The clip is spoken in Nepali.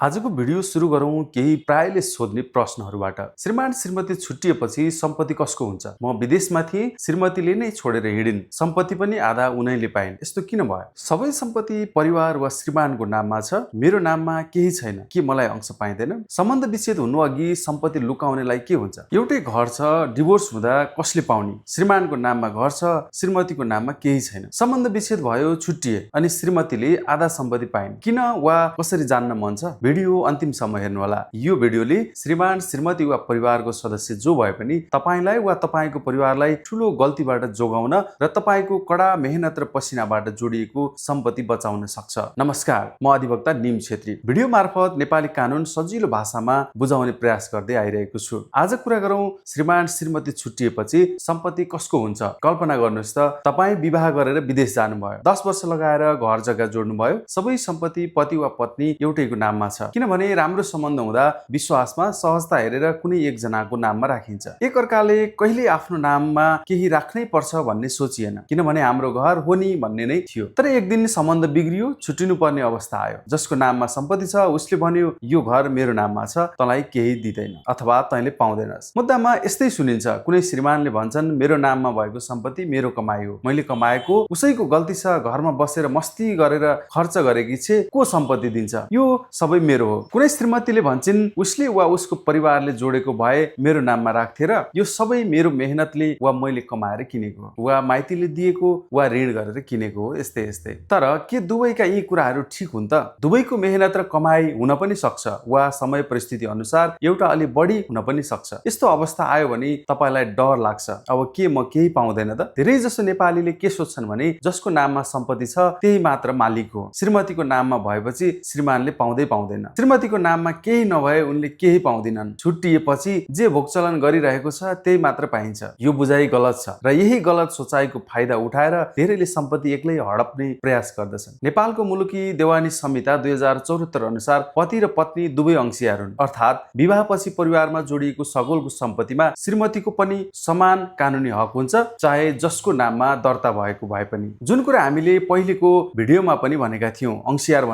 आजको भिडियो सुरु गरौँ केही प्रायले सोध्ने प्रश्नहरूबाट। श्रीमान श्रीमती छुट्टिएपछि सम्पत्ति कसको हुन्छ? म विदेशमा थिएँ, श्रीमतीले नै छोडेर हिँडिन्, सम्पत्ति पनि आधा उनैले पाइन्, यस्तो किन भयो? सबै सम्पत्ति परिवार वा श्रीमानको नाममा छ, मेरो नाममा केही छैन, के मलाई अंश पाइँदैन? सम्बन्ध विच्छेद हुनु अघि सम्पत्ति लुकाउनेलाई के हुन्छ? एउटै घर छ, डिभोर्स हुँदा कसले पाउने? श्रीमानको नाममा घर छ, श्रीमतीको नाममा केही छैन। सम्बन्ध विच्छेद भयो, छुट्टिए, अनि श्रीमतीले आधा सम्पत्ति पाइन्, किन वा कसरी जान्न मन छ? भिडियो अन्तिमसम्म हेर्नुहोला। यो भिडियोले श्रीमान श्रीमती वा परिवारको सदस्य जो भए पनि तपाईलाई वा तपाईको परिवारलाई ठूलो गल्तीबाट जोगाउन र तपाईको कडा मेहनत र पसिनाबाट जोडिएको सम्पत्ति बचाउन सक्छ। नमस्कार, म अधिवक्ता निम छेत्री। भिडियो मार्फत नेपाली कानुन सजिलो भाषामा बुझाउने प्रयास गर्दै आइरहेको छु। आज कुरा गरौँ श्रीमान श्रीमती छुट्टिएपछि सम्पत्ति कसको हुन्छ? कल्पना गर्नुहोस् त, तपाई विवाह गरेर विदेश जानुभयो, 10 वर्ष लगाएर घर जग्गा जोड्नुभयो, सबै सम्पत्ति पति वा पत्नी एउटैको नाममा छ। किनभने राम्रो सम्बन्ध हुँदा विश्वासमा सहजता हेरेर कुनै एकजनाको नाममा राखिन्छ। एकअर्काले कहिले आफ्नो नाममा केही राख्नै पर्छ भन्ने सोचिएन, किनभने हाम्रो घर हो नि भन्ने नै थियो। तर एक दिन सम्बन्ध बिग्रियो, छुट्टिनु पर्ने अवस्था आयो। जसको नाममा सम्पत्ति छ उसले भन्यो, यो घर मेरो नाममा छ, तँलाई केही दिँदैन अथवा तैँले पाउँदैनस्। मुद्दामा यस्तै सुनिन्छ। कुनै श्रीमानले भन्छन्, मेरो नाममा भएको सम्पत्ति मेरो कमाई हो, मैले कमाएको, उसैको गल्ती छ, घरमा बसेर मस्ती गरेर खर्च गरेकी छे, को सम्पत्ति दिन्छ? यो सबै मेरो हो। कुनै श्रीमतीले भन्छन्, उसले वा उसको परिवारले जोडेको भए मेरो नाममा राख्थे र यो सबै मेरो मेहनतले वा मैले कमाएर किनेको हो, वा माइतीले दिएको वा ऋण गरेर किनेको हो, यस्तै यस्तै। तर के दुवैका यी कुराहरू ठिक हुन् त? दुवैको मेहनत र कमाई हुन पनि सक्छ, वा समय परिस्थिति अनुसार एउटा अलि बढी हुन पनि सक्छ। यस्तो अवस्था आयो भने तपाईलाई डर लाग्छ, अब के म केही पाउँदैन त? धेरै जसो नेपालीले के सोच्छन् भने जसको नाममा सम्पत्ति छ त्यही मात्र मालिक हो। श्रीमतीको नाममा भएपछि श्रीमानले पाउँदैन, श्रीमतीको नाममा केही नभए उनले केही पाउँदिनन्। छुट्टिएपछि जे भोगचलन गरिरहेको छ त्यही मात्र पाइन्छ। यो बुझाइ गलत छ र यही गलत सोचाइको फाइदा उठाएर धेरैले सम्पत्ति एक्लै हडप्ने प्रयास गर्दछन्। नेपालको मुलुकी देवानी संहिता 2074 अनुसार पति र पत्नी दुवै अंशियार हुन्, अर्थात् विवाहपछि परिवारमा जोडिएको सगोलको सम्पत्तिमा श्रीमतीको पनि समान कानुनी हक हुन्छ, चाहे जसको नाममा दर्ता भएको भए पनि। जुन कुरा हामीले पहिलेको भिडियोमा पनि भनेका थियौं, अंशियार